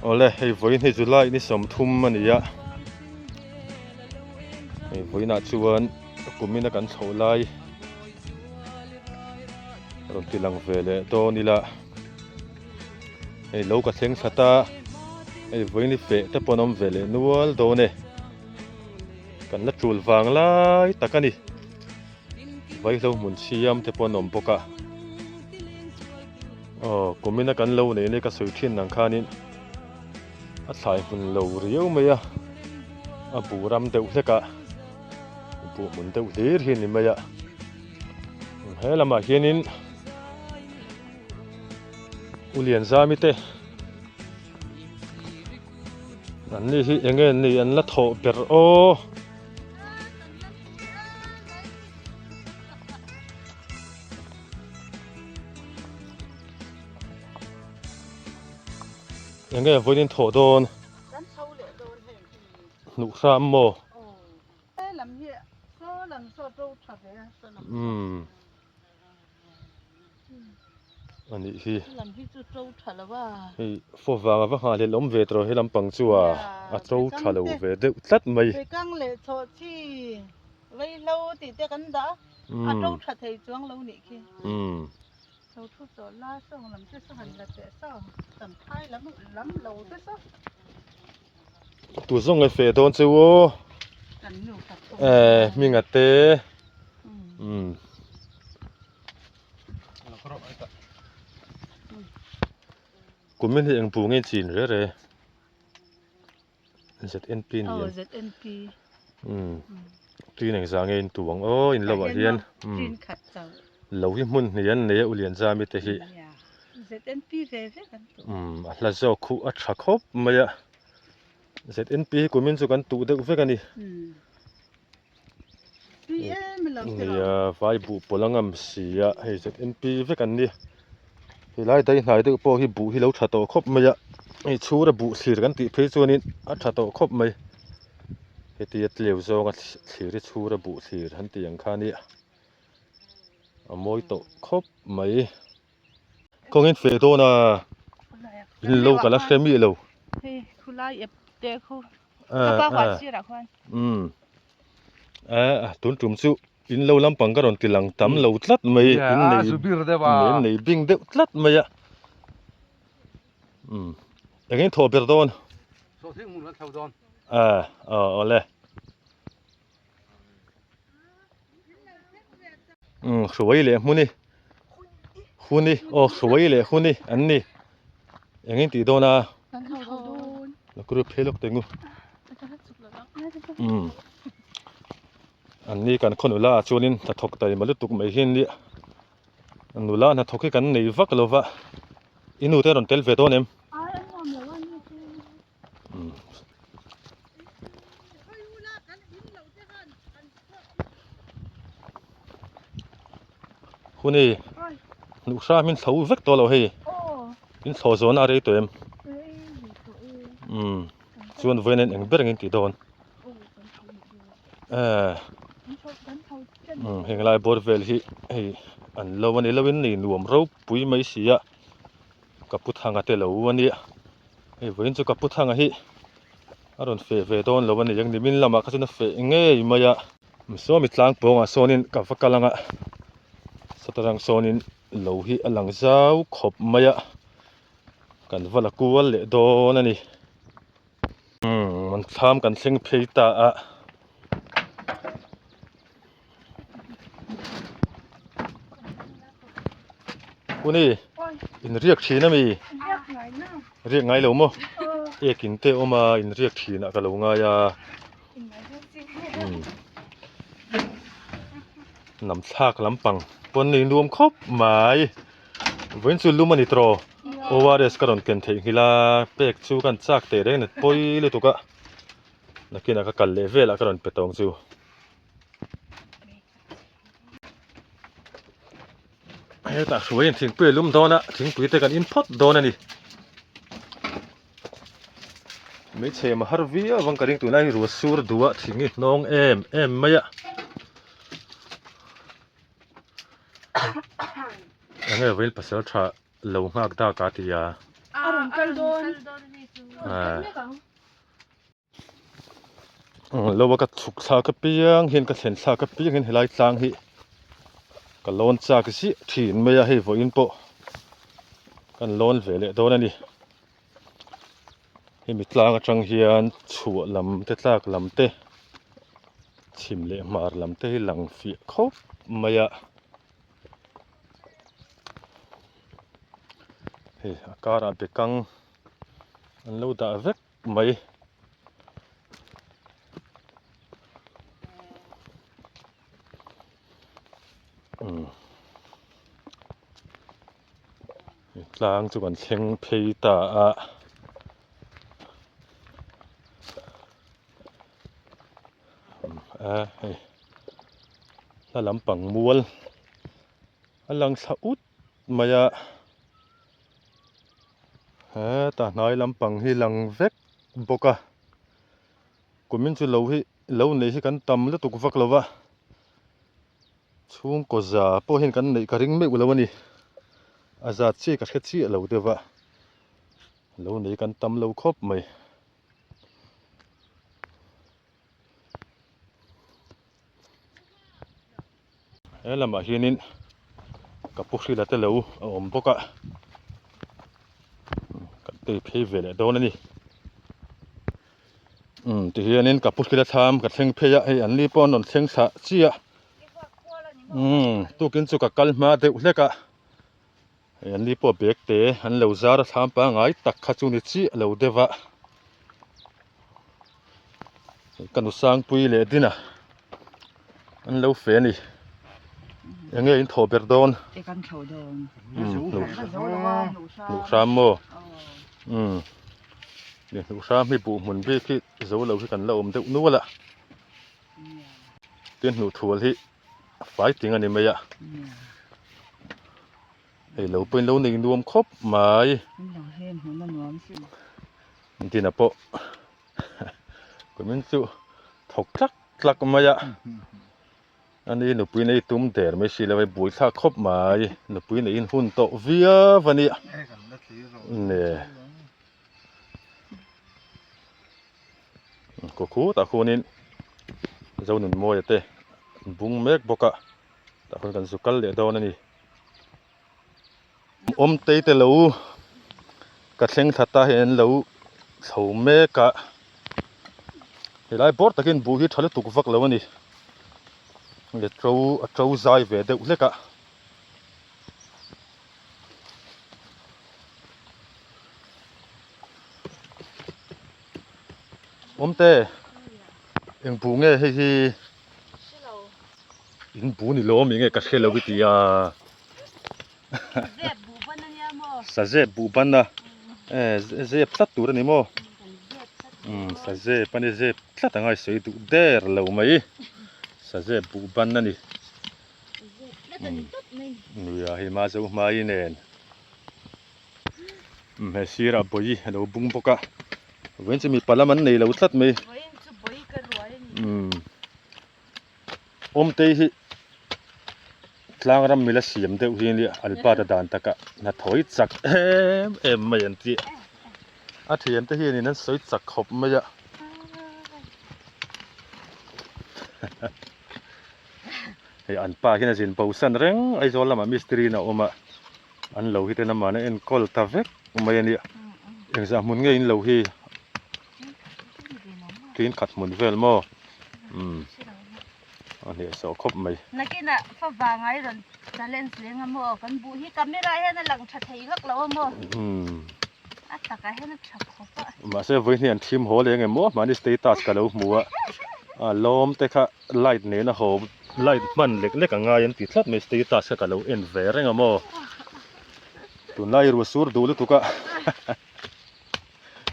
Awle hei vawiin hi July ni 30 a ni a, hei vawiinah chuan kumina kan chhoh lai rawn ti lang ve leh dawn ila, hei lo ka thleng thla ta, hei vawiin hi feh te pawh an awm ve leh nual dawn e, kan la tul vang lai tak a ni, vaihlo hmun siam te pawh an awm bawk a. Aw kumina kan lo neih nia ka sawi thin ang khanin a thlai hmun lo riau mai a, a buh ram deuh hlek a, buh hmun deuh hlir hi a ni mai a, he lamah hianin U Lianzami te an ni hi eng nge ni an la thawh ber aw. Eng nge vawiin thawh dawn? Kan chho leh dawn heng hi. Hnuh hram maw? Aw. He lam hi saw lam saw to tha ve a saw lam. Umm. A nih hi. He lam hi chu to tha lo a. Hei faw vang a va nghah leh awm ve tawh he lampang chu a a to tha lo ve deuh tlat mai. Bekang leh chawh chi vaihlo tih te kan dah a. A to tha thei chuang lo nih khi. Lo thu tawh la sawng lam te saw han la teh saw tam thai lam lam lo te saw. Tu zawng nge feh dawn che u aw. Kan nu khat awm. Eh hminga te. Umm. Kumin hi eng bu nge chin re re. ZNP ni em? Aw ZNP. Umm tui neng za nge in tu ang aw in lo ah hian umm khat chauh. Lo hi hmun hnih an nei a u Lianzami te hi. ZNP ve ve kan tu. Umm a hla zawk khuh a tha khawp mai a. ZNP hi kumin chu kan tuh deuh vek a ni. Umm tui em lo te Nia vai buh pawlh a ngam si a hei ZNP vek an ni. Helai dai hnai deuh pawh hi buh hi lo tha tawh khawp mai a, hei chhura buh thlir kan tih phei chuanin a tha tawh khawp mai. Hetia tleu zawnga thlir hi chhura buh thlir han tih ang kha nia a mawi tawh khawp mai. Kawngin feh dawn a in lo ka la hre miah lo. Hei khulai ep te khu ka pa huan sirah khuan. Umm a tun tum chu in lo lampang ka rawn ti lang tam lo tlat mai in nei in nei bing deuh tlat mai a umm engin thawh ber dawn a aw awle umm hruai leh hmuni huni aw hruai leh huni an ni engin tih dawn a group phei lawk teh ngu umm an ni kan khaw nula ah chuanin hnathawk taima lutuk mai hi an nia nula hnathawk hi kan nei vak lo va i nu te a rawn tel ve dawn em umm huni hnuh hram in thlo vek tawh lo hei in thlo zawhna a rei tawh em umm chuan vawiin eng ber ang in tih dawn eh umm heng lai bawr vel hi hei an lo a ni lo in nei nuam ropui mai si a ka pu thanga te lo a nia hei vawiin chu ka pu thanga hi a rawn feh ve dawn lo a ni ang nimin lamah kha chuan a feh ngei mai a sawmi tlang pawngah sawnin ka va kal ang a satarang sawnin lo hi a lang zau khawp mai a kan va la kual leh dawn a ni umm an thlam kan thleng phei ta a. Kuni in riak thin ami riak ngai lo maw ekin te awm a in riak thin ah ka lo ngai a nam thlak lampang pawn nei nuam khawp mai vawiin chu lum a ni tawh ORS ka rawn ken theihnghilh a pek chu kan chak teh reng a ni pawi lutuk a nakinah ka kal leh velah ka rawn pe tawng chu. Hetah hruaiin thingpui a lum dawn a, thingpui te kan in phawt dawn a ni. Hmeichhe ma har viau ang ka ring tunlai hi ruah sur duh a thing hi hnawng em em mai a. Enge vail pasal tha lo nghak dak a ti a. A rawn kal dawn. Lo a ka chhuk thlak apiang hian ka thlen thlak apiang hian helai tlang hi ka lawn chak ziah thin mai a, hei vawiin pawh kan lawn ve leh dawn a ni. Hemi tlang atang hian chhuah lam te tlak lam te chhim leh hmar lam te hi lang fiah khawp mai a. Hei a karah bekang an lo dah vek mai. Umm tlang chu kan thleng phei ta a. A hei hla lampang mual a lang thla ut mai a hetah hnai lampang hi lang vek bawk a kumin chu lo hi lo nei hi kan tam lutuk vak lo va chhungkaw za pawh hian kan neih ka ring meuh lo a ni a zat chiah ka hre chiah lo deuh a lo nei kan tam lo khawp mai. He lamah hianin ka pu hrila te lo a awm bawk a kan tei phei ve leh dawn a ni umm tihianin ka pu hrila thlam ka thleng phei a hei an ni pawh an rawn thleng thlah chiah umm tukin chu ka kal hma deuh hlek a hei an ni pawh bag te an lo zar a thlam pangai tak kha chu ni chiah lo deuh a ka nu sangpui leh dina an lo fe a ni enge in thawh ber dawn hnuh hram maw umm hnuh hram hi buh hmun bik hi zo lo hi kan la awm deuh nual a tin hnuh thual hi a fai ting a ni mai a hei lo pawhin lo nei nuam khawp mai dina pawh kumin chu thawk tlak tlak mai a ani nupui nei tum der mai si lo a buai thlak khawp mai nupui neiin hun tawh viau a nia ne Kaw khutah khuanin Zonunmawia te an bung mek bawk a tah khuan kan zu kal leh dawn a ni. Awmtei te lo ka thleng thla ta hian an lo chho mek a helai bawr takin buh hi tha lutuk vak lo a ni le to a to zai ve deuh hlek a. Awmte eng buh nge hei hi in bu ni lo ami nge ka hre lo i ti a sazep buh ban a e zep tlat tur a ni maw umm sazep a ni zep tlat anga i sawi duh der lo mai sazep buh ban a ni umm hei ma zo hmai nen. Umm he sirah bawi a lo bung bawk a vawiin chu mipa lam an nei lo tlat mai umm awmtei hi tlang ram mila siam deuh hi ania Albert-a dan takah hnathawh hi chak em em mai an tih a thiante hianin an sawi chak khawp mai a. Hei an pa hian a zin bo san reng Aizawl lamah mistiri in a awm a. An lo hi ten amahna enkawl ta vek mai a nia. Engzah hmun nge in lo hi? Tin khat hmun vel maw? Umm a hnehsawh khawp mai. Nakinah fa vangai rawn challenge leng a maw? Kan buh hi camera hian a lang tha thei vak lo a maw? Umm. A takah hian a tha khawp a. Mahse vawiin hi an thim haw leng em maw? Mahni status ka lo hmu a. A lawm te kha light nena haw light hman lek lek a ngai an ti tlat mai status kha ka lo en ve reng a maw tunlai ruah sur duh lutuk a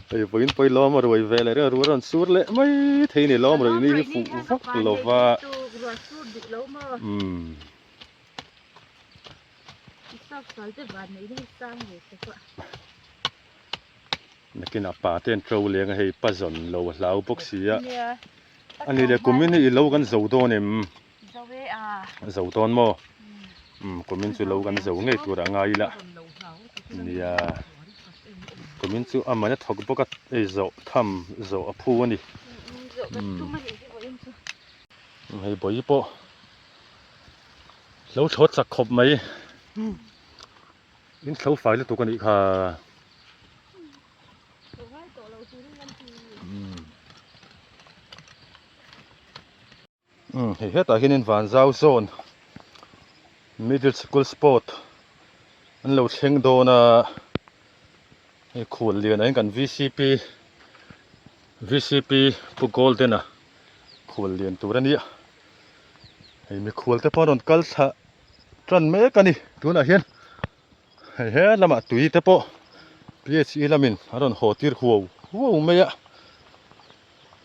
hei vawiin pawh i lawm a ruai ve leh reng a ruah rawn sur leh mai thei a ni lawm ruih ni hi fuh vak lo va umm. Nakinah pa te an to leng a hei pa zawn lo a hlau bawk si a. A ni leh kumin hi i lo kan zo dawn em? Zo e a. Zo dawn maw? Umm kumin chu lo kan zo ngei tur a ngai ila. Nia. Kumin chu a man a thawk bawk a, hei zawh tham zawh a phu a ni. Hei bawi pawh lo thlawt chak khawp mai. In thlo fai lutuk a nih kha. Umm hei hetah hianin Vanzau zawn middle school sport an lo thleng dawn a hei khual lian ah hian kan vcp vcp pu golden a khual lian tur a nia hei mikhual te pawh an rawn kal thla tan mek a ni tunah hian hei he lamah tui te pawh phe lamin an rawn haw tir huau huau mai a.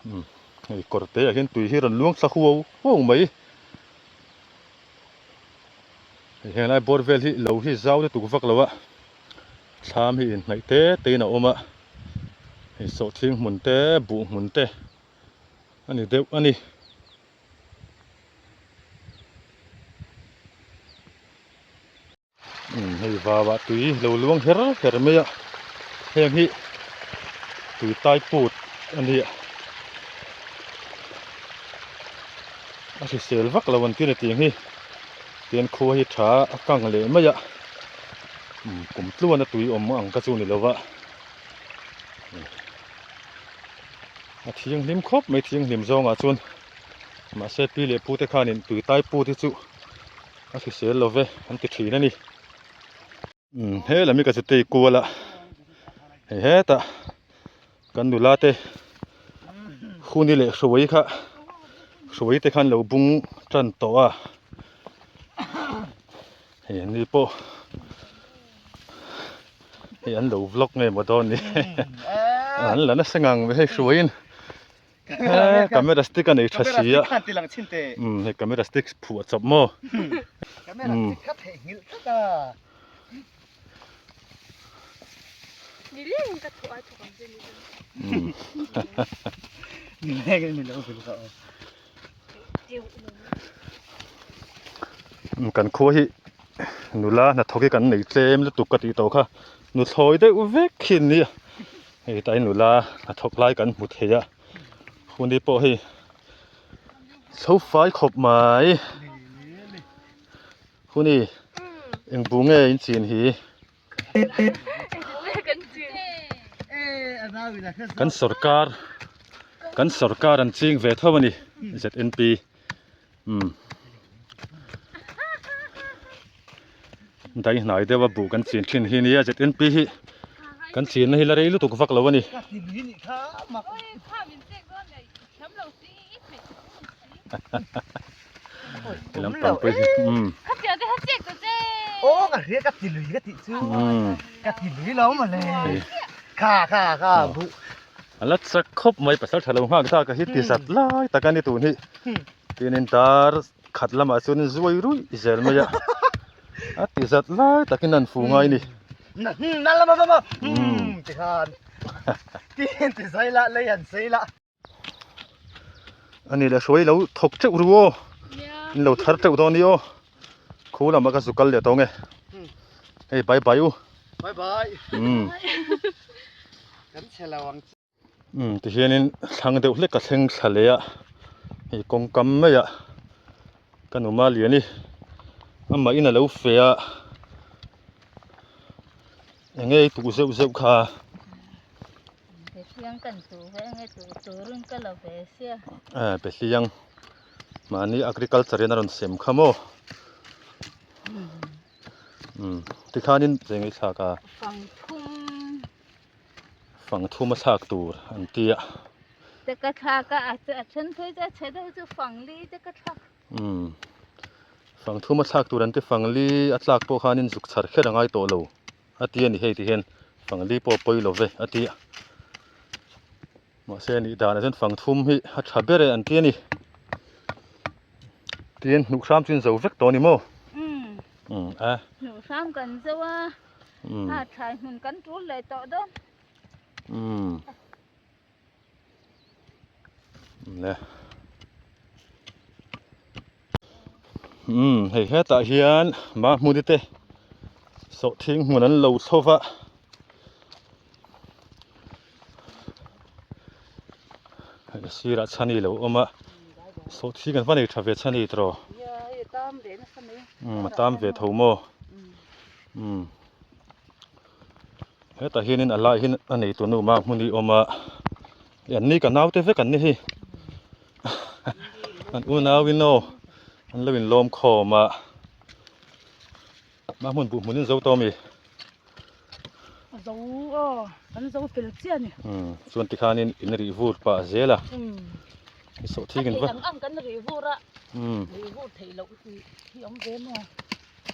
Umm hei kawr te ah hian tui hi rawn luang thla huau huau mai hei henglai bawr vel hi lo hi zau lutuk vak lo a thlam hi inhnaih te te in a awm a hei sawhthing hmun te buh hmun te a ni deuh a ni. Umm hei vauah tui lo luang her her mai a heng hi tui tai put a ni a a hrisel vak lo an ti ni tih hi tian khua hi tha a kang leh mai a umm kum tluan a tui awm ang ka chu ni lo va a thianghlim khawp mai thianghlim zawngah chuan mahse pi leh pu te khanin tui tai put hi chu. A hrisel lo ve an ti thin a ni. Umm he lam hi ka chu tei kual a hei hetah kan nula te huni leh hruai kha hruai te khan lo bung tan tawh a hei an ni pawh hei an lo vlog nge maw dawn ni an la nasa ngang mai hei hruaiin. He camera stick a nei tha si a. Umm hei camera stick phuah chawp maw. Camera stick kha theihnghilh tlat a. Nileng ka thawh a thawk ang che ni chuan. Nileng in min lo vil ka aw. Kan khua hi nula hnathawk hi kan nei tlem lutuk ka tih tawh kha nuthlawi deuh vek hi an nia. Hei tlai nula hnathawk lai kan hmu thei a huni pawh hei chho fai khawp mai huni eng bu nge in chin hi kan sorkar kan sorkar an ching ve tho a ni Z_N_P umm dai hnai deuh a buh kan chin thin hi nia ZNP hi kan chinna hi la rei lutuk vak lo a ni. Lampang pawh hi umm a la chak khawp mai pasal tha lo nghak ta ka hi ti zat lai tak a ni tun hi. Tin dar khat lamah chuan zuai ruih zel mai a, a ti zat lai takin an fu ngai ni. Ani leh hruai lo thawk teuh ru aw, in lo thar teuh dawn ni aw, khu lamah ka zu kal leh tawng e, hei bye bye u. Umm tihianin thlang deuh hlek a thleng thla leh a hei kawngkam mai ah ka nu Maliani amah in a lo fe a eng nge i tuh zeuh zeuh kha. Behliang kan tuh ve enge tuh turin ka la ve sia. Eh behliang mahni agriculture in a rawn sem kha maw. Umm tikhanin cheng i thlak a. Fangthum. Fang thum a thlak tur an ti a. Te ka thlak a, a then phei chu a chhe deuh chu fang li te ka thlak. Umm fang thum a thlak tur an ti fang li a tlak pawh khanin zuk chhar kher a ngai tawh lo a ti a ni hei ti hian fang li pawh a pawi lo ve a ti a. Mahse nih danah chuan fang thum hi a tha ber e an ti a ni. Tin hnuh hram chu in zo vek tawh a ni maw? Umm a. Hnuh hram kan zo a. A thlai hmun kan tul leh tawh dawn. Umm. Le. Umm hei hetah hian mahmuni te sawhthing hmun an lo chho va. Hei sirah chhani lo awm a, sawhthing kan va nei tha ve chhani tawh. Umm a tam ve tho maw? Umm hetah hianin a laiah hian a nei tunu mak hmun hi a awm a, an ni ka naute vek an ni hi an unauin aw an lo inlawm khawm a. Mah hmun buh hmunin zo tawh ami? Zo aw, kan zo fel chiah a ni. Umm, chuan tikhanin in rih vur pah zel a. Umm. I sawh thik in va. A theih ang ang kan rih vur a. Umm. Rih vur theih loh hi awm ve maw?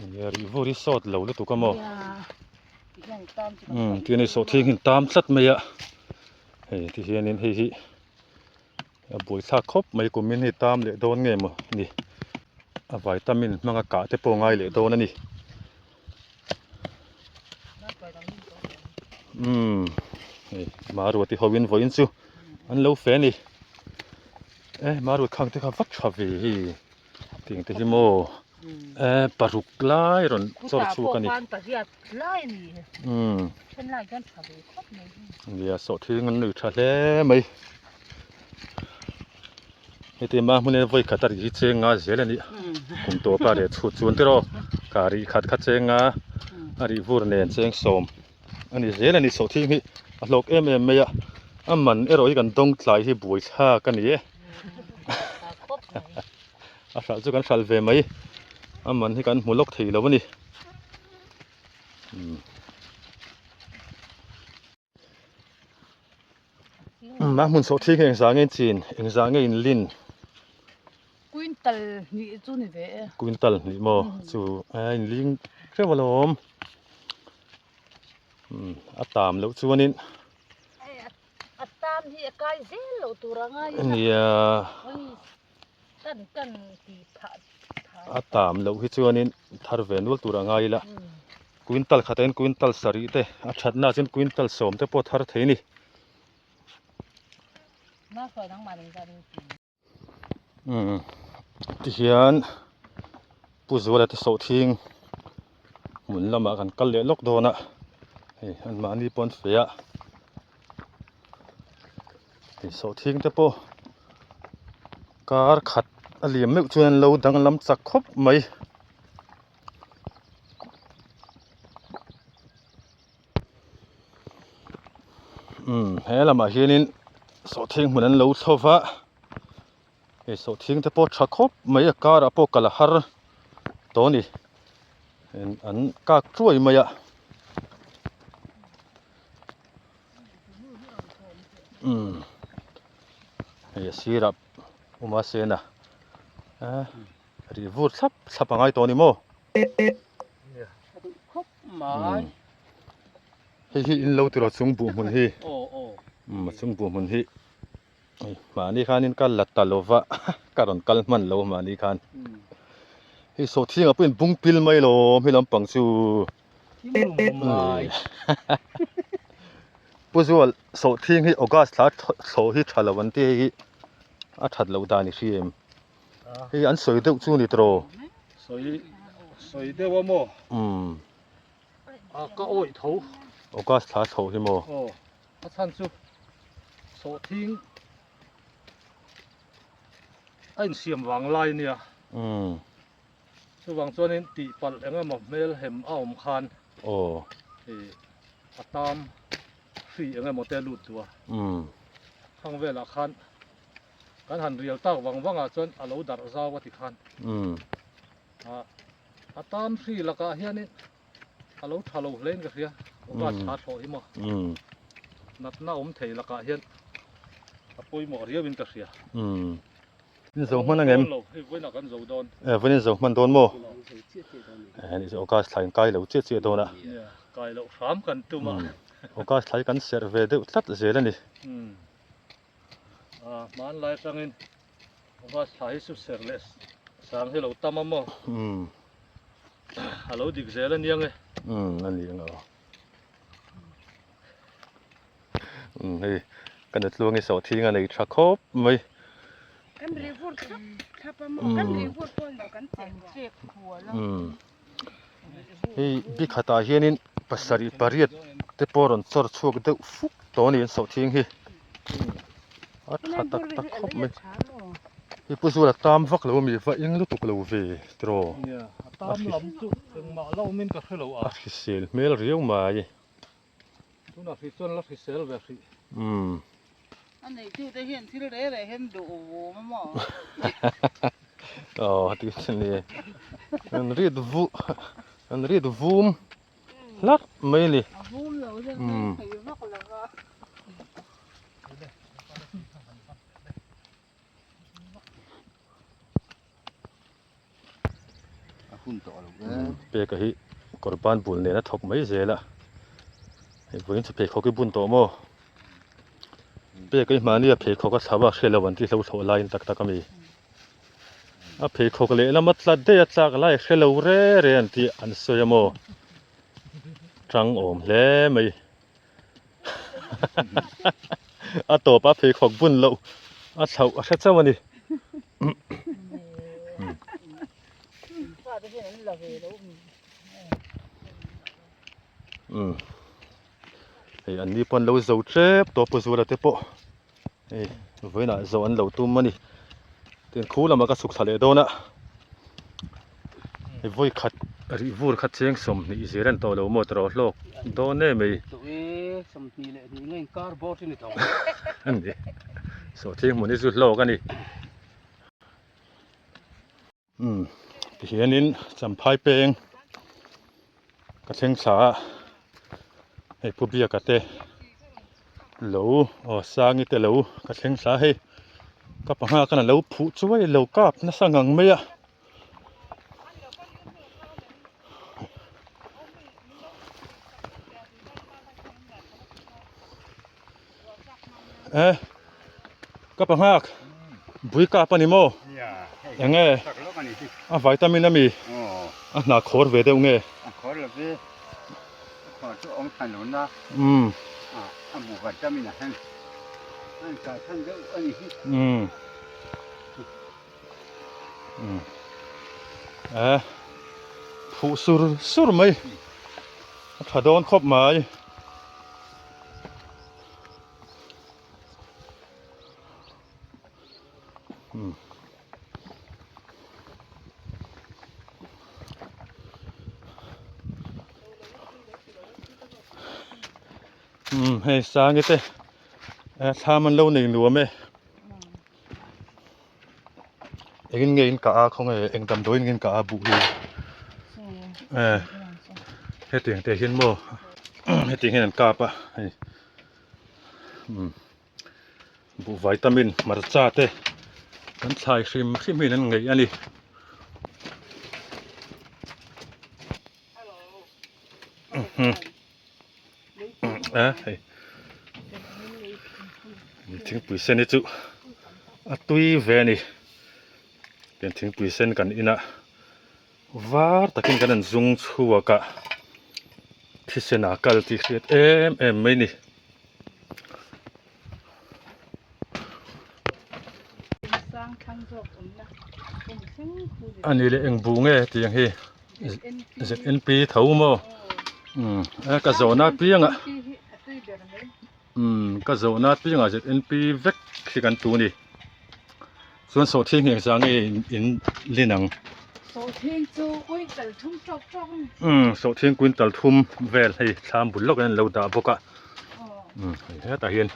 Nia, rih vur hi sawt lo lutuk a maw? Nia, tihian i tam chu kan Umm, tihian i sawh thik hi tam tlat mai a. Hei tihianin hei hi a buaithlak khawp mai kumin hei tam leh dawn nge maw ni a vitamin hmanga kah te pawh ngai leh dawn a ni umm hei maruati ho in vawiin chu an lo fe a ni e maruat khang te kha va tha ve hei tiang te hi maw e paruk lai rawn chawr chhuak a ni umm nia sawhthing an nui tha hle mai heti hma hmun hian vawi khat a rih hi cheng nga zel a ni kum tawpa reh chhut chuan tiraw ka rih khat kha cheng nga a rih vur nen cheng sawm a ni zel a ni sawhthing hi a hlawk em em mai a a man erawh hi kan dawng tlai hi buai thlak a ni e a hralh chu kan hralh ve mai a man hi kan hmu lawk thei lo a ni. A hmun chhoh thing hi engzah nge in chin engzah nge in lin quintal hnih chu ni ve e quintal hnih maw chu a in ling hreuh alawm a tam loh chuanin a tam hi a kai zel loh tur a ngai nia Kan kan ti phah thai. A tam loh hi chuanin thar ve nual tur a ngai ila. Quintal khatah hian quintal sarih te a thatna ah chuan quintal sawm te pawh thar thei a ni. Umm tihian Pu Zuala te sawhthing hmun lamah kan kal leh lawk dawn a hei anmahni pawh an feh a hei sawhthing te pawh kar khat a liam meuh chuan an lo danglam chak khawp mai. Umm he lamah hianin sawhthing hmun an lo thlo va. Hei sawhthing te pawh tha khawp mai a karah pawh kal a har tawh a ni an kak chuai mai a umm hei a sirah awm a sen a rih vur thlap thlap a ngai tawh a ni maw hei hi in lo ti rawh chung buh hmun hi umm a chung buh hmun hi. Mahni khanin ka la ta lova ka rawn kal hman lo mahni khan hei sawhthingah pawhin bung pil mai lo hei lampang chu Pu Zual sawhthing hi August thla thlawh hi tha lo an ti hei hi a that loh dan i hria em hei an sawi deuh chu ni tawh sawi sawi deuh a maw umm a ka awih tho August thla thlawh hi maw aw A chhan chu sawhthing a insiam vang lai a nia. Chuvang chuanin tihpalh eng emaw hmel hem a awm khan a tam hri eng emaw te a lut duh a. Khang velah khan kan han rial tak vang vangah chuan a lo darh zau a ti khan. A tam hri lakah hianin A lo tha lo hle in ka hria, August thla thlawh hi maw? Natna awm thei lakah hian a pawimawh riau in ka hria. In zo hman angem? Lo, hei vawiinah kan zo dawn. E, vawiin in zo hman dawn maw? E, ni chu August thla in kai lo chiah chiah dawn a. Nia, kai loh hram kan tum a. August thla hi kan serh ve deuh tlat zel a ni. A, hmanlai atangin August thla hi chu serh leh sang hi lo tam a maw? A lo dik zel a niang e. Umm a ni ang aw. Umm hei ka nutluang hi sawhthing a nei tha khawp mai. Kan rih vur thlap thlap a maw kan rih vur pawn lo kan chek hual a. Umm hei bikhatah hianin pasarih pariat te pawh rawn chawr chhuak deuh fuk tawh a ni an sawhthing hi. A tha tak tak khawp mai. Hei pu Zuala tam vak lo ami va eng lutuk lo ve tiraw. Nia a tam lam chu engmah lo awmin ka hre lo a. A hrisel hmel riau mai. Tunah hrih chuan la hrisel ve hrih. Umm. A neihtute hian thil reh reh hian duh vum a maw? Aw ti a ni. An rit vu an rit vum hlarh mai a ni. A vum lo hian kan thei vak lo va. A hun tawh lo e. Peka hi kawr ban bul nen a thawk mai zel a, hei vawiin chu pheikhawk i bun tawh maw? Peka hi mahni a pheikhawk a thlau a hre lo an tih hlo thlawh laiin tak tak a mi. A pheikhawk lehlam a tla daih a tlak lai hre lo re re an tih an sawi a maw? Tang awm hle mai. A tawp a pheikhawk bun loh a thlauh a hre chauh a ni. Umm hei an ni pawh an lo zo tep tawh a pu Zuala te pawh hei vawiinah zawh an lo tum a ni tin khu lamah ka chhuk thla leh dawn a hei vawi khat rih vur kha cheng 20 zir a ni tawh lo maw tawh hlawk dawn em mai a ni sawhthing hmun hi chu hlawk a ni. Umm tihianin champhai peng ka thleng thla a hei pu biaka te lo aw sangi te lo ka thleng thla a hei ka panga khan a lo phuh chuai lo kap nasa ngang mai a. Eh ka panghak bui kap ani maw enge a vitamin ami a hna khawr ve deuh nge umm umm umm eh phuh sur sur mai a tha dawn khawp mai. Umm hei sangi te thlam an lo nei nuam e engin nge in kah a khawnge eng damdawiin nge in kah a buh hi eh hetiang te hian maw hetiang hian an kap a hei umm buh vitamin hmarcha te an thlai hrim hrim hian an ngeih a ni. A hei thingpui sen hi chu a tui ve a ni tiang thingpui sen kan inah var takin kan han zung chhuak a thisen ah kal tih hriat em em mai a ni. A ni leh eng buh nge tiang hi. ZNP tho maw umm ka zawhna apiangah umm ka zawhna apiangah ZNP vek hi kan tu ni chuan sawhthing hi engzah nge in lin ang umm sawhthing quintal thum vel hei thlam bul lawk in an lo dah bawk a umm hei hetah hian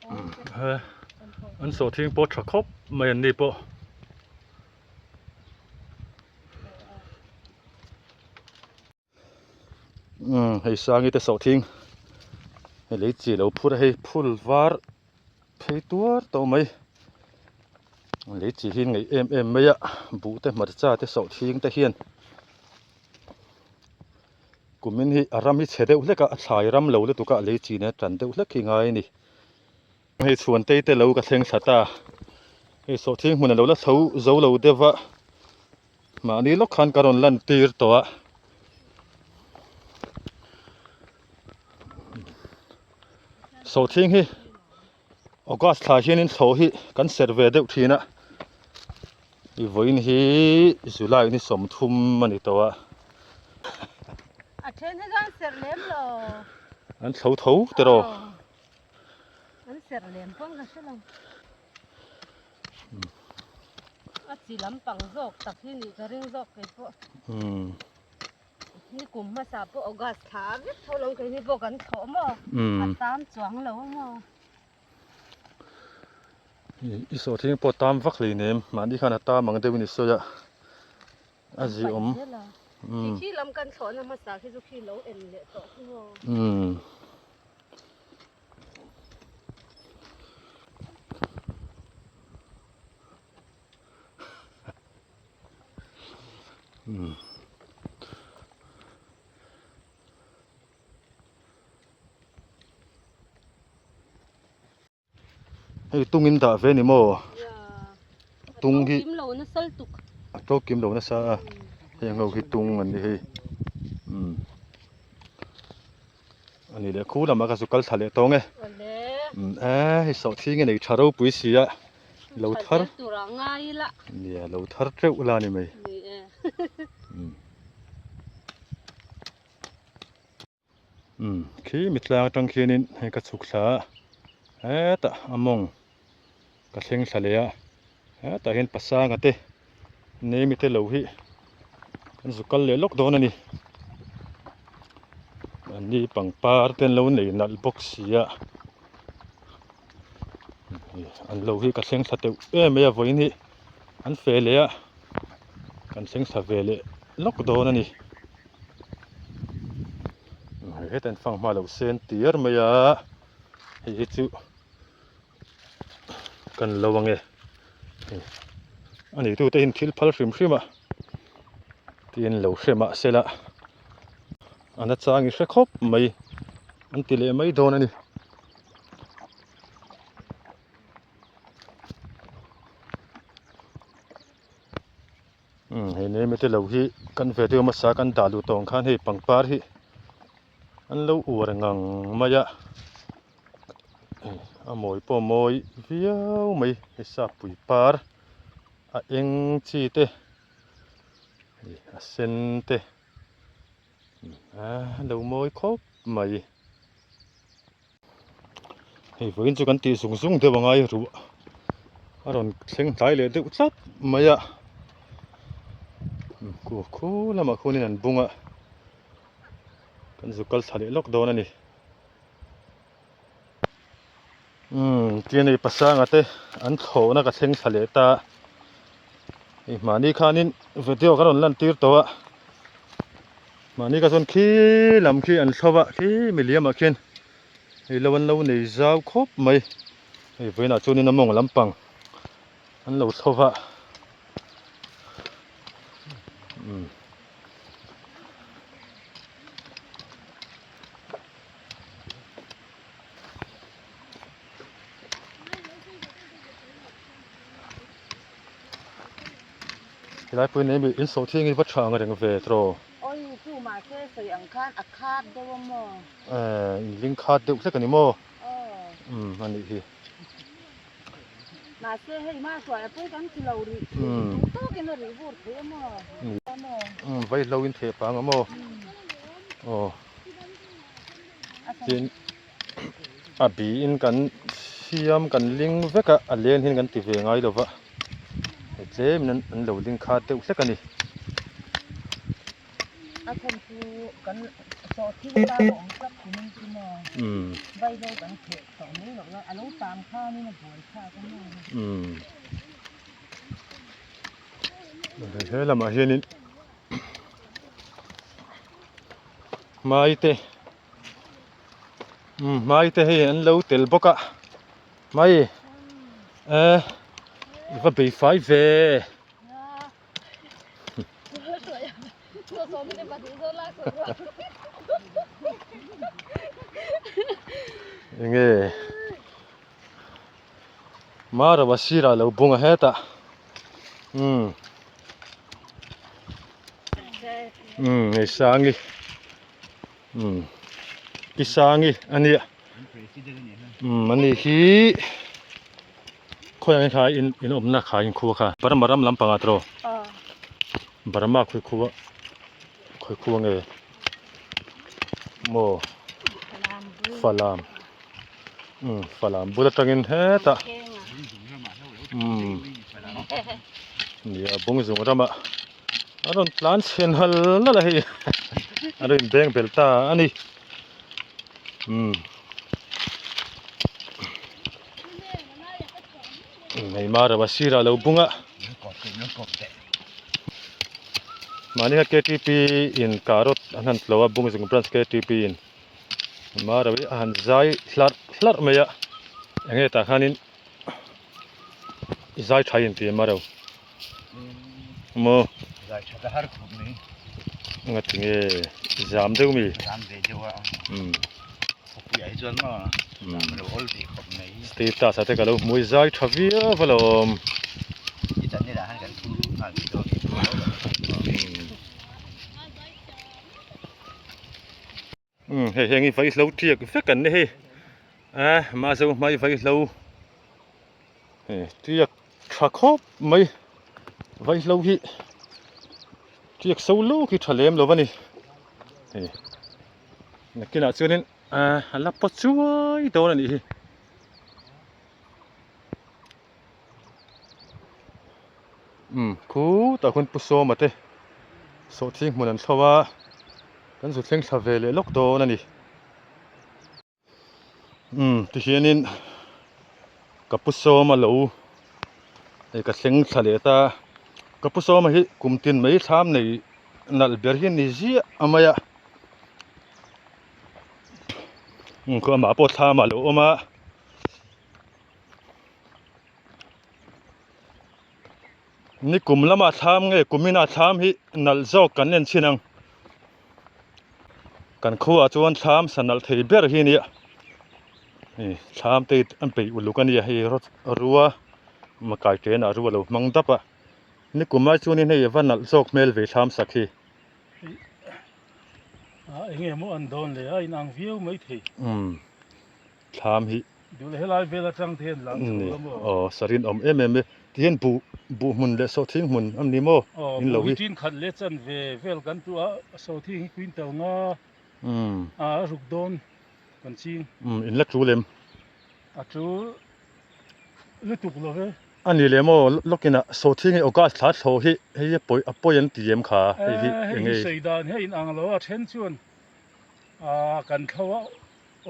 umm an sawhthing pawh tha khawp mai an ni pawh. Umm hei sangi te sawhthing hei lei chi lo phur a hei phul var phei tuar tawh mai lei chi hi ngaih em em mai a buh te hmarcha te sawhthing te hian kumin hi a ram hi chhe deuh hlek a a thlai ram lo lutuk a lei chi nen a tan deuh hlek hi ngai a ni. Hei chhuantei te lo ka thleng thla ta hei sawhthing hmun a lo la chho zo lo deuh a mahni lawk khan ka rawn lan tir tawh a sawhthing hi august thla hianin thlawh hi kan serh ve deuh thin a i vawiin hi july ni 30 a ni tawh a a then hi chuan serh lem lo an thlo tho tiraw. An serh lem pawn ka hre lo. A chi lampang zawk tak hi nih ka ring zawk kei pawh. Ni kum hmasa pawh August thla vek tho lo keini pawh kan thlawh maw? A tam chuang lo maw? I sawhthing pawh tam vak hlei nem mahni khan a tam ang deuhin i sawi a a zi awm. Khi khi lam kan thlawhna hmasa khi chu khi lo en leh tawh khi maw. Hei tung in dah ve ni maw? Tung hi a to kim lo nasa a heng ho hi tung an ni hei umm a ni leh khu lamah ka zu kal thla leh tawng e umm e hei sawhthing a nei tha ropui si a lo thar nia lo thar teuh la ni mai umm. Umm khi mitlang atang khianin hei ka chhuk thla a hetah a mawng ka thleng thla leh a hetah hian pasanga te nemi te lo hi kan zu kal leh lawk dawn a ni anni pangpar te an lo nei nalh bawk si a an lo hi ka thleng thla teuh em mai a vawiin hi an fe leh a kan thleng thla ve leh lawk dawn a ni. Heta in fang hma lo sen tir mai a hei hi chu kan lo ange a neitu te hian thil phal hrim hrim a tiin lo hre mah se la a nachang i hre khawp mai an ti leh mai dawn a ni. Umm hei neme te lo hi kan video hmasa kan dah luh tawh ang khan hei pangpar hi an lo uar ngang mai a hei a mawi pawh a mawi viau mai hei sapui par a eng chi te hei a sen te a lo mawi khawp mai. Hei vawiin chu kan tih zung zung deuh angai ruah a rawn thleng tlai leh deuh tlat mai a khu khu lamah khuanin an bung a kan zu kal thla leh lawk dawn a ni umm tian hei pasanga te an thlawhna ka thleng thla leh ta hei mahni khanin video ka rawn lan tir tawh a. Mahni ka chuan khi lam khi an thlo a khi miliam ah khian hei lo an lo nei zau khawp mai hei vawiinah chuanin a mawng lampang an lo thlo va umm. Helai pawhin eng in sawhthing hi va tha ang reng ve tawh. Awi chu mahse sawi ang khan a khat deuh a maw? Eh in ling khat deuh hlek a ni maw? Aw. Umm a nih hi. Mahse hei hma hruai a pawi kan ti lo rih duh tawkin a rih vur thei a maw? Umm vaihlo in theh pang a maw? Aw. Tin a biin kan siam kan ling vek a a len hian kan ti ve ngai lo va hei tlemin an an lo ling khat deuh hlek a ni. A chhan chu kan sawhthing tan a awm tlat thin chu maw vaihlo kan theh tawh mai loh la a lo tam khanin a buai thlak a maw. He lamah hianin hmai te umm hmai te hei an lo tel bawk a hmai eh i va bei fai ve enge Marawa sirah lo bung a hetah umm umm hei sangi umm pi sangi a nia umm ani hi khawiah nge kha in in awmna kha in khua kha Burma ram lampangah tawh Burma khawi khua khawi khua nge maw Falam. Umm Falam bul atangin hetah umm nia Bungzung ramah a rawn tlan chhen hal nalh a hei a lo inbeng bel ta a ni umm hei Marava sirah a lo bung a mahni kha ktp in carrot an han tlo a Bungzung branch ktp in. Maro hi a han zai hlarh hlarh mai a enge tah khanin zai tha in ti a Maro maw zai tha ta har khawp mai nga ti nge zam deuh mi zam ve deuh a umm khawpui ah hi chuan maw zam a lo awl ve khawp mai status ah te ka lo hmu i zai tha viau alawm i channel ah khan kan thu nghal ve dawn Umm hei heng hi vaihlo tiak vek an ni hei a mahse hmai vaihlo hei tiak tha khawp mai vaihlo hi tiak so luk hi tha lem lo a ni hei nakinah chuanin a la paw chuai dawn a nih hi. Umm khutah khuan Pu Sawma te sawhthing hmun an thlo a, kan zu thleng thla ve leh lawk dawn a ni. Umm tihianin ka Pu Sawma lo hei ka thleng thla leh ta, ka Pu Sawma hi kum tin mai thlam nei nalh ber hi a ni ziah a mai a, umm khaw amah pawh thlam ah a lo awm a. Ni kum lama thlam nge kum ina thlam hi nalh zawk kan en chhin ang kan khuaah chuan thlam sa nalh thei ber hi a nia hei thlam te hi an peih uluk a nia hei rua makai ṭenah rua a lo hmang dap a ni kum lai chuanin hei a va nalh zawk hmel ve thlam sak hi. Eng nge maw an dawn le a inang viau maithei. Thlam hi. Duh helai vel atang te hian lang chho la maw? Aw sarin awm em em e. Ti hian buh buh hmun leh sawhthing hmun a ni maw? Aw buh hi tin khat leh chan ve vel kan tu a sawhthing hi quintal nga a ruk dawn kan ching. Umm in la tul em? A tul lutuk lo ve. A ni leh maw lawkin ah sawhthing hi August thla thlawh hi hei a pawi a pawi an ti em kha hei hi eng nge? Hei hi sawi dan hi a inang lo a then chuan kan thlo a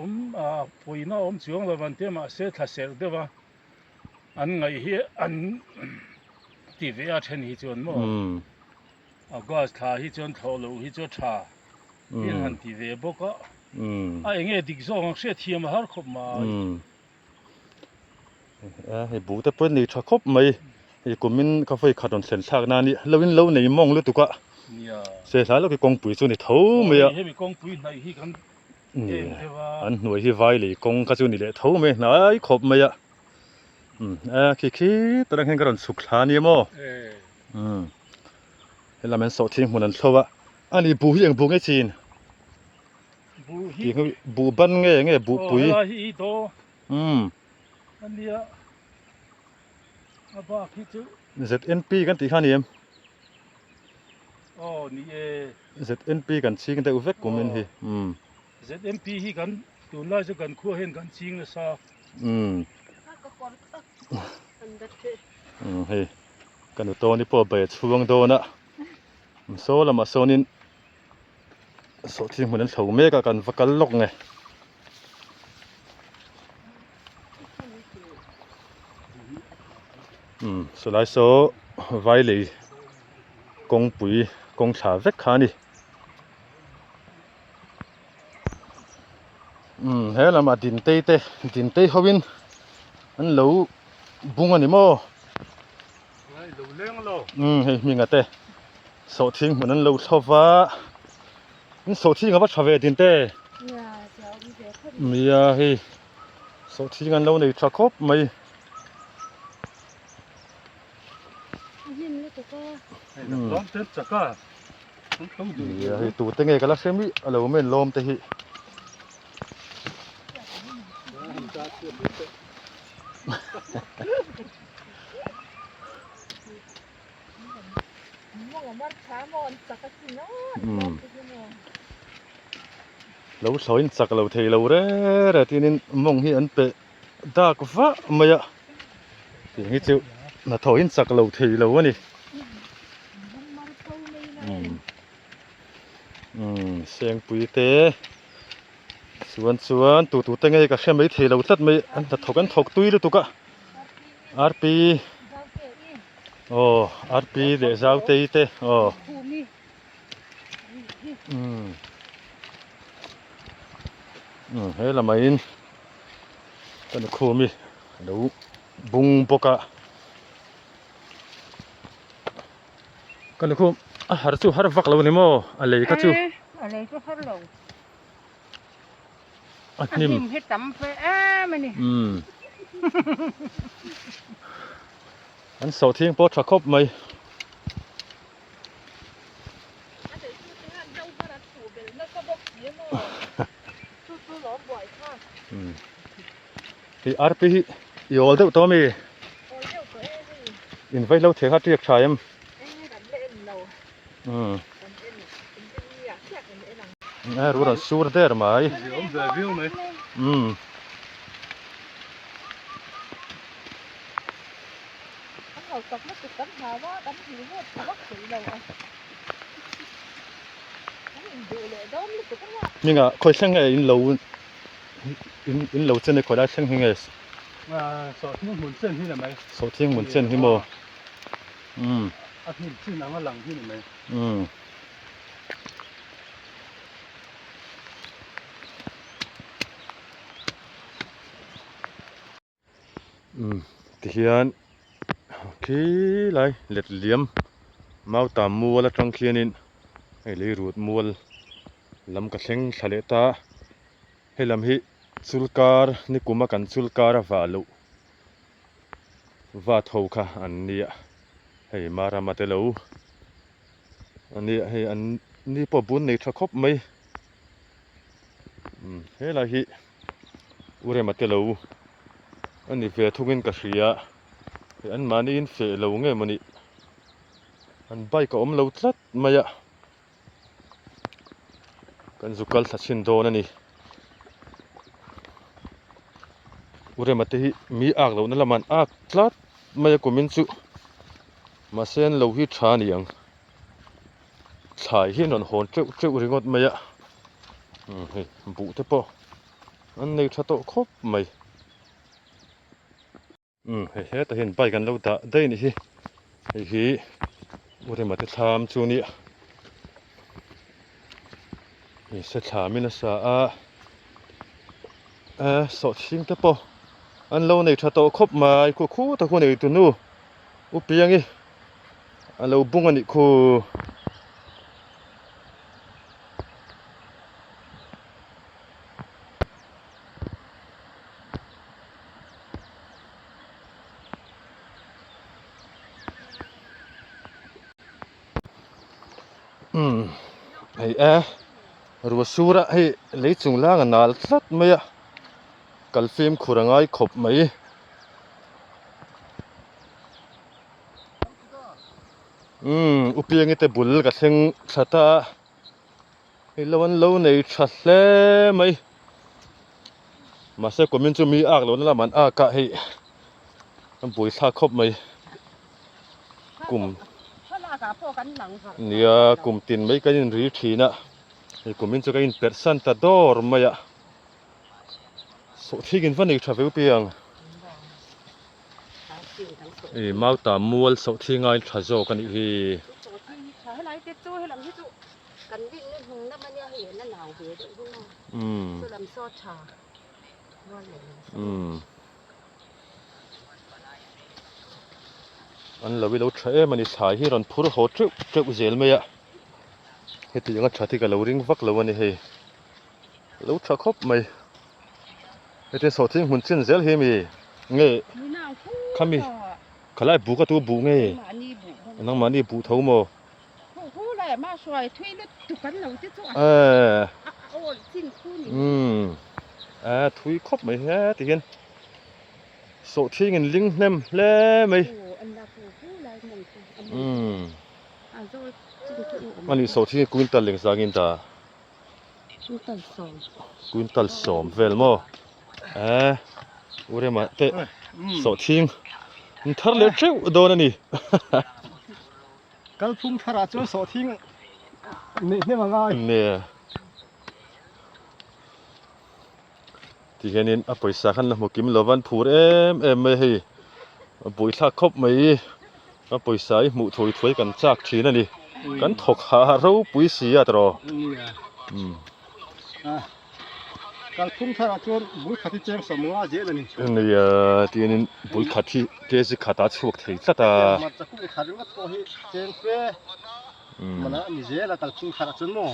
Awm a pawina awm chuang lo an tia mahse thla serh deuh a an ngaih hi an ti ve a then hi chuan maw August thla hi chuan thlawh loh hi chu a tha in han ti ve bawk a a enge dik zawk ang hriat thiam a har khawp mai. Hei buh te pawh nei tha khawp mai hei kumin ka vawi khat rawn thlen thlak nan hi lo in lo nei mawng lutuk a se hlai lawk hi kawngpui chu ni tho mai a. Hemi kawngpui hnaih hi kan An hnuai hi vai lei kawng kha chu ni leh tho mai hnai khawp mai a umm a khi khi tak hian ka rawn chhuk thla ania maw umm helam an sawhthing hmun an thlo a ani buh hi eng buh nge chin tih hi buh ban nge nge buh pui umm ZNP kan tih kha a ni em. Aw ni e. ZNP kan ching deuh vek kum in hi. Umm. ZNP hi kan tunlai chu kan khua hian kan ching nasa. Umm. Umm hei ka nu tawni pawh bai a chhuang dawn a. Saw lamah sawnin sawhthing hmun an thlo mek a kan va kal lawk nge. Umm sawlai saw vai lei kawngpui kawng thla vek kha a ni umm he lamah dintei te dintei ho in an lo bung a ni maw umm hei hminga te sawhthing hmun an lo thlo va in sawhthing a va tha ve dinte nia hei sawhthing an lo nei tha khawp mai. Nia hei tute nge ka la hre mi a lo men lawm te hi. Lo thlawhin chak lo thei lo re re tinin mawng hi an peh. dak vah mai a tiang hi chu hnathawh in chak lo thei lo a ni umm Sengpui te chuan chuan tu tu te nge ka hre mai thei lo tlat mai an hnathawk an thawk tui lutuk a Arpi aw Arpi leh Zautei te aw umm umm he lamah in ka nukhum hi a lo bung bawk a ka nukhum a har chu har vak lo a ni maw a lei kha chu a lei chu har lo a hnim hi tam ve em a ni umm an sawhthing pawh tha khawp mai. Hei arpi hi i awl deuh tawh ami? In vaihlo thei kha tiak tha em? A rul an sur der mai. An hau tak lutuk kan hlau a, kan hmuh vut tha vak thei lo a. Kan induh leh dawn lutuk a nia. Hminga khawi thleng nge in lo in lo chen e khawi lai thleng hi nge? Sawhthing hmun chen hi ni mai. Sawhthing hmun chen hi maw? Umm. A hnim chin anga lang hi ni mai. Umm. Umm tihian khi lai let liam mautam mual atang khianin hei lei rut mual lam ka thleng thla leh ta hei lam hi chulkar nikuma kan chulkar a vah loh vat ho kha an nia hei marama te lo a nia hei an ni pawh bun nei tha khawp mai umm helai hi. U Rema te lo a ni ve thungin ka hria hei an mahni in feh lo nge maw ni an bike a awm lo tlat mai a kan zu kal thla chhin dawn a ni U Rema te hi mi ak lohna lamah an ak tlat mai a kumin chu mahse an lo hi tha a ni ang. Thlai hi an rawn hawn teuh teuh ringawt mai a umm hei buh te pawh an nei tha tawh khawp mai umm hei hetah hian bike an lo dah daih a nih hi hei hi U Rema te thlam chu a nia hei se thlam in a sa a eh sawhchhing te pawh an lo nei tha tawh khawp mai khu khu tak hu nei tunu U Piangi. A lo bung a nih khu. Umm hei e ruah sur a hei lei chung lang a nal tlat mai a kal fimkhur a ngai khawp mai. Umm u Piangi te bul ka thleng thla ta a hei lo an lo nei tha hle mai mahse kumin chu mi ak lohna lamah an ak a hei a buaithlak khawp mai kum nia kum tin mai kan inri thin a hei kumin chu ka inperh san ta dawr mai a sawhthing in va nei tha ve u Piang. Ih mauta mual sawhthing a tha zawk a nih hi. Umm umm an lo ilo tha em a ni thlai hi rawn phur haw teuh teuh zel mai a heti anga that hi ka lo ring vak lo a ni hei lo tha khawp mai. Heti sawhthing hmun chin zel hi mi nge khami khalai buk a tu buh nge nangmahni buh tho maw umm a thui khawp mai heti hian sawhthing in ling hnem hle mai umm ani sawhthing quintal engzangin dah. Quintal sawm vel maw eh. U Rema te sawhthing an thar leh teuh dawn a ni. Kalphung tharah chuan sawhthing neih hnem a ngai. Nia. Ti hianin a pawisa khan la hmu kim lo va an phur em em mai hei a buaithlak khawp mai a pawisa hi hmuh thuai thuai kan chak thin a ni kan thawk hah hah ropui si a tawh umm. Kalphung tharah chuan bul khat hi cheng sawmnga zel a ni. Nia ti hianin bul khat hi kg khatah a chhuak thei tlat a. Hmarcha kung khat ringawt pawh hi cheng fe mana a ni zel a kalphung tharah chuan maw.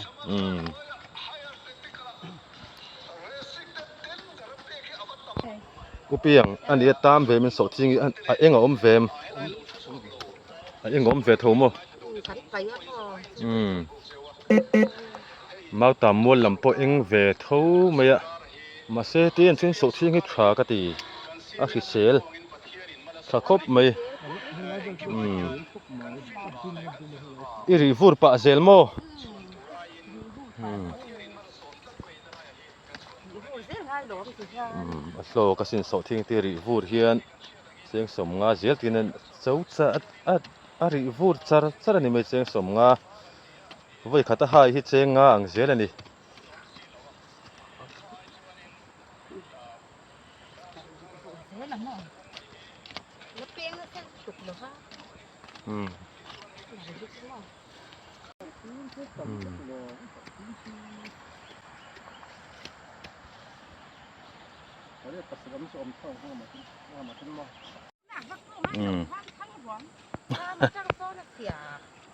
U piang a nia tam ve min sawh ching hi a eng a awm ve em a eng a awm ve tho maw umm mautam mual lam pawh eng ve tho mai a mahse tin chuan sawh ching hi tha ka ti a hrisel tha khawp mai umm i rih vur pah zel maw umm. A hlawk a sin sawh thing te rih vur hian cheng sawmnga zel tiin an cho char a a rih vur char char a ni mai cheng sawmnga vawi khat a hai hi cheng nga ang zel a ni.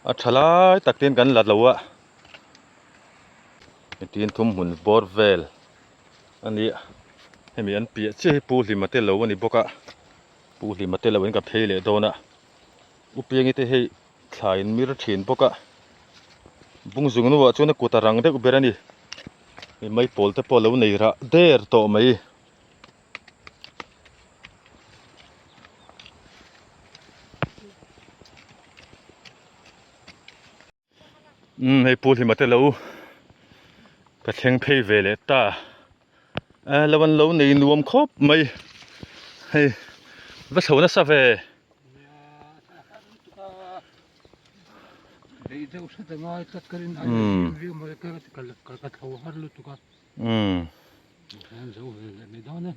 A tha lai tak ten kan la lo a tin thum hmun bawr vel a ni a hemi an piah chiah hi pu hlima te lo a ni bawk a pu hlima te lo in ka phei leh dawn a upiangi te hei Thla in mir thin bawk a, bung zung hnuah chuan a kut a rang deuh ber a ni. Hei maipawl te pawh a lo nei rah der tawh mai. Umm hei Pu Hlima te lo ka thleng phei ve leh ta. A lo an lo nei nuam khawp mai hei va chho nasa ve.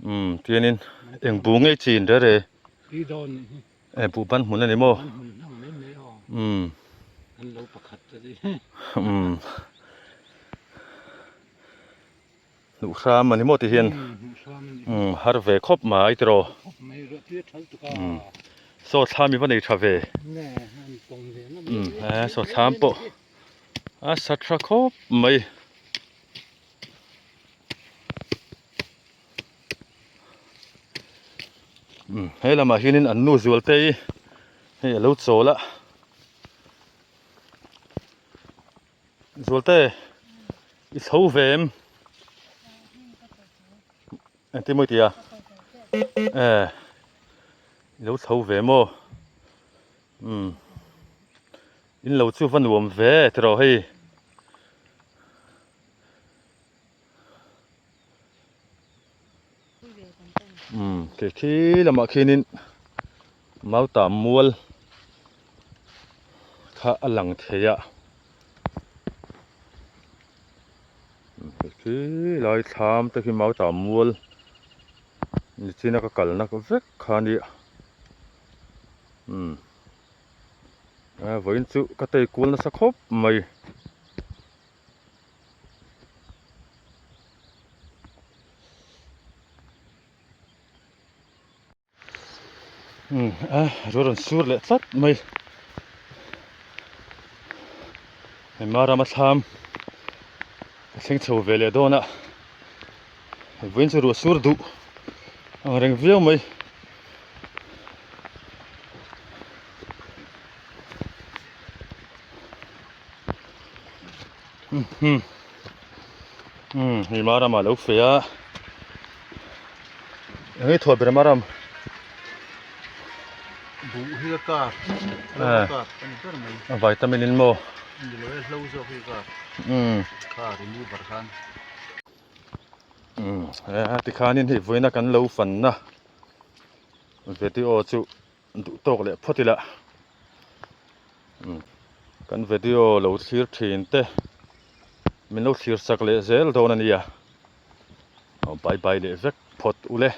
Umm tianin eng bu ngei chin reh reh e buh ban hmun a ni maw umm umm. Hnuh hram a ni maw ti hian umm har ve khawp mai tiraw umm saw thlam i va nei tha ve umm he saw thlam pawh a sa tha khawp mai. Umm he lamah hianin an nu zual te hi hei a lo chawl a. Zualte i chho ve em? Engtin maw i ti a? E i lo chho ve maw? Umm in lo chu va nuam ve tiraw hei. Umm kei khi lamah khianin Mautam mual kha a lang thei a hei khi lai thlam te khi Mautam mual nichina ka kalna vek kha a nia umm vawiin chu ka tei kual nasa khawp mai. Umm a rual rawn sur leh tlat mai hei Marama thlam a thleng chho ve leh dawn a hei vawiin chu ruah sur duh ang reng viau mai. Umm hei Marama lo feh a eng nge thuah ber Maram buh hi a kar a kar a ni ber mai a vitamin in maw ni lo e hlo zawk hi a kar umm kha remover khan umm tikhanin hei vawiina kan lo fanna. Video chu duh tawk leh phawt ila kan video lo thlir thin te min lo thlir chak leh zel dawn a nia bye bye leh vek phawt ule.